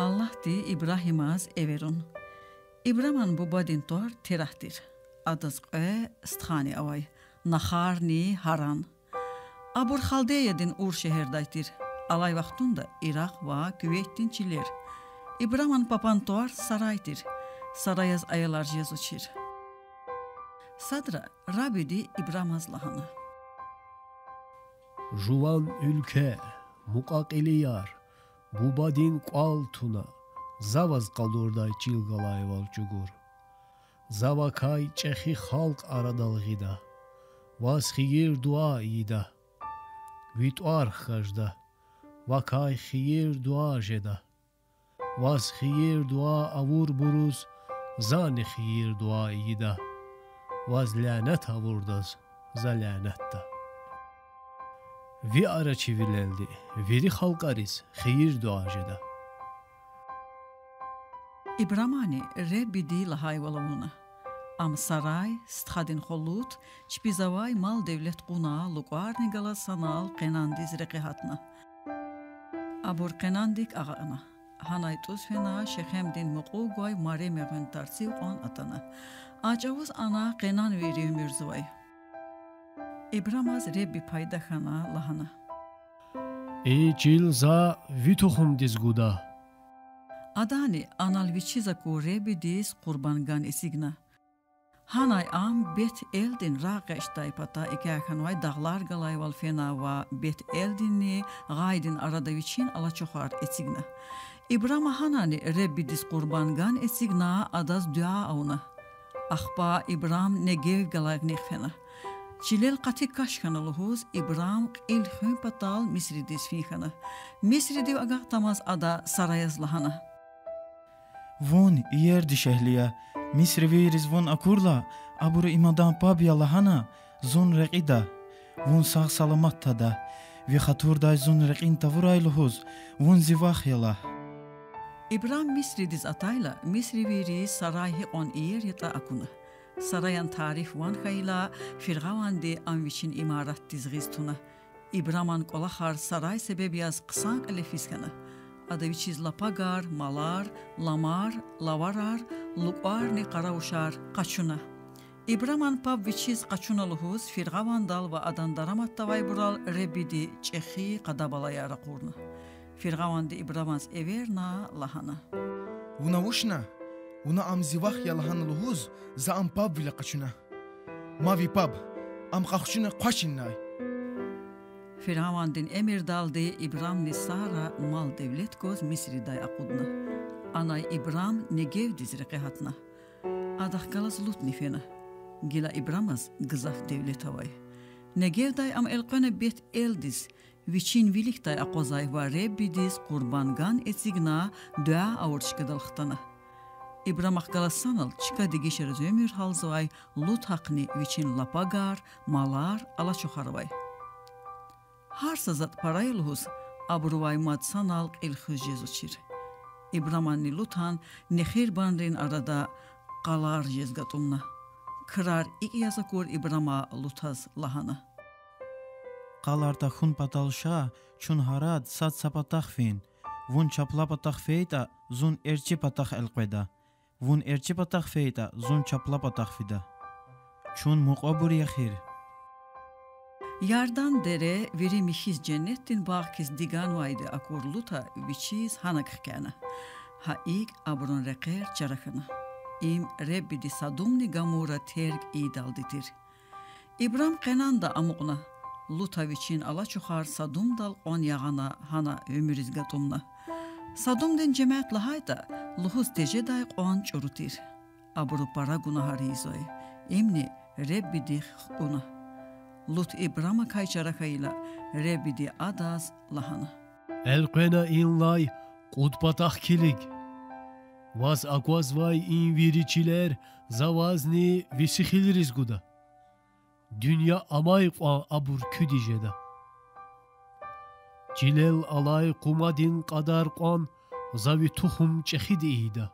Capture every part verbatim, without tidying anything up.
Аллагьди Ибрагьимаз эверун. Ибраман бубадин тӀвар Терагь тир. Адаз кьве стхани авай: Нахарни Гьаран. Абур Халдеядин Ур шегьердай тир. Алай вахтунда Иракь ва Кувейтдин чилер. Ибраман папан тӀвар Сарай тир. Сараяз аялар жезвачир. Садра Рабиди Ибрамаз лагьана: Жуван уьлкве, мукьва-кьилияр, бубадин кӀвал туна, за ваз къалурдай чил галайвал чӀугур. За вакай чӀехи халкь арадал гъида, ваз хийир-дуьа ийида. Ви тӀвар хкажда, вакай хийир-дуьа жеда. Ваз хийир-дуьа авурбуруз зани хийир-дуьа ийида, ваз лянет авурдаз за лянетда. Ви арачивилелди вири халкьариз хийир-дуьа жеда. Ибрамани Реббиди лагьайвал авуна. Ам Сарай, стхадин хва Лут, чпиз авай мал-девлет кьуна, лукӀарни галаз санал Къенандиз рекье гьатна. Абур Къенандик агакьна. Гьанай тӀуз фена Шехемдин мукьув гвай Маре мегъуьн тарцив кьван атана. А чӀавуз ана къенанвийри уьмуьрзавай. Ибрамаз Ребби пайда хьана, лагьана: И чил за ви тухумдиз гуда. Адани анал вичиз аку Реббидиз къурбанган эцигна. Гьанай ам Бет-Элдин рагъэкӀдай пата экӀя хьанвай дагълар галайвал фена ва Бет-Элдинни гъайдин арада вичин алачухар эцигна. Ибрама гьанани Реббидиз къурбанган эцигна, адаз дуьа авуна. Ахпа Ибрам Негев галайнихъ фена. Чилел къати каш хьана лугьуз, Ибрам кьил хуьн патал Мисридиз фин хьана. Мисридив агакьдамаз ада Сараяз лагьана: Вун иер дишегьли я. Мисривийриз вун акурла, абуру им адан паб я лагьана, зун рекьида. Вун сагъ-саламат тада. Ви хатурдай зун рекьин тавурай лугьуз, вун зи вах я лагь. Ибрам Мисридиз атайла, мисривийри Сарай гьикьван иер ятӀа акуна. Сараян тариф ван хьайила, фиргъаванди ам вичин имаратдиз гъиз туна. Ибраман кӀвалахар Сарай себеб яз хъсан кьиле физ хьана. Ада вичиз лапагар, малар, ламар, лаварар, лукӀарни къаравушар къачуна. Ибраман паб вичиз къачуна лугьуз фиргъавандал ва адан дараматда авайбурал Реббиди чӀехи къада-балаяр ракъурна. Фиргъаванди Ибрамаз эверна, лагьана: Вуна вучна? Вуна ам зи вах я лагьана лугьуз, за ам пабвиле къачуна. Ма ви паб, ам къахчуна хъвачиннай. Фиргъавандин эмирдалди Ибрамни Сара мал-девлет гваз Мисридай акъудна. Анай Ибрам Негевдиз рекье гьатна. Адахъ галаз Лутни фена. Гила Ибрамаз гзаф девлет авай. Негевдай ам элкъвена Бет-Элдиз, вичин виликдай акъвазай ва Реббидиз къурбанган эцигна, дуьа авур чкадал хтана. Ибрамахъ галаз санал чка дегишариз уьмуьр гьалзавай Лутахъни вичин лапагар, малар, алачухар авай. Гьар са затӀ пара я лугьуз, абурувай мад санал кьил хуьз жезвачир. Ибраманни Лутан нехирбанрин арада къалар жез гатӀумна. Крар икӀ яз акур Ибрама Лутаз лагьана: Къалар тахьун патал ша чун гьарад сад са патахъ фин. Вун чапла патахъ фейитӀа, зун эрчӀи патахъ элкъведа. Вун эрчӀи патахъ фейитӀа, зун чапла патахъ фида. Чун мукьвабур я эхир. Ярдан дере вири михьиз женнетдин багъ хьиз диганвайди акур Лута вичиз гьанаг хкяна. Гьа икӀ абурун рекьер чара хьана. Им Реббиди Садумни Гамура терг ийидалди тир. Ибрам Къенанда амукьна. Лута вичин алачухар Садумдал кьван ягъана, гьана уьмуьриз гатӀумна. Садумдин жемят лагьайтӀа, лугьуз тежедай кьван чӀуру тир. Абуру пара гунагьар ийизвай, имни Реббидихъ хкӀуна. Лут Ибрамакай чара хьайила, Реббиди адаз лагьана: Элкъвена инлай кьуд патахъ килиг. Ваз аквазвай и вири чилер за вазни ви сихилриз гуда. Дуьнья амай кьван абур куьди жеда. Чилел алай къумадин кьадар кьван за ви тухум чӀехиди ийида.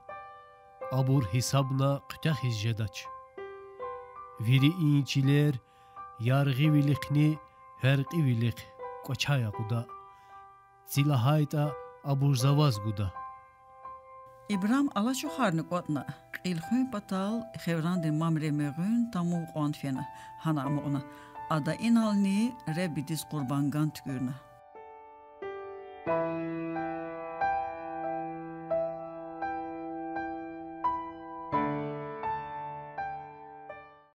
Абур гьисабна куьтягьиз жедач. Вири и чилер яргъивилихъни гьяркьивилихъ кӀвачай акъуда. Ци лагьайтӀа, абур за ваз гуда. Ибрам алачухарни кӀватӀна, кьил хуьн патал хеврандин мамрин мегъуьн тамув кьван фена, гьана амукьна. Ада инални Реббидиз къурбанган туькӀуьрна.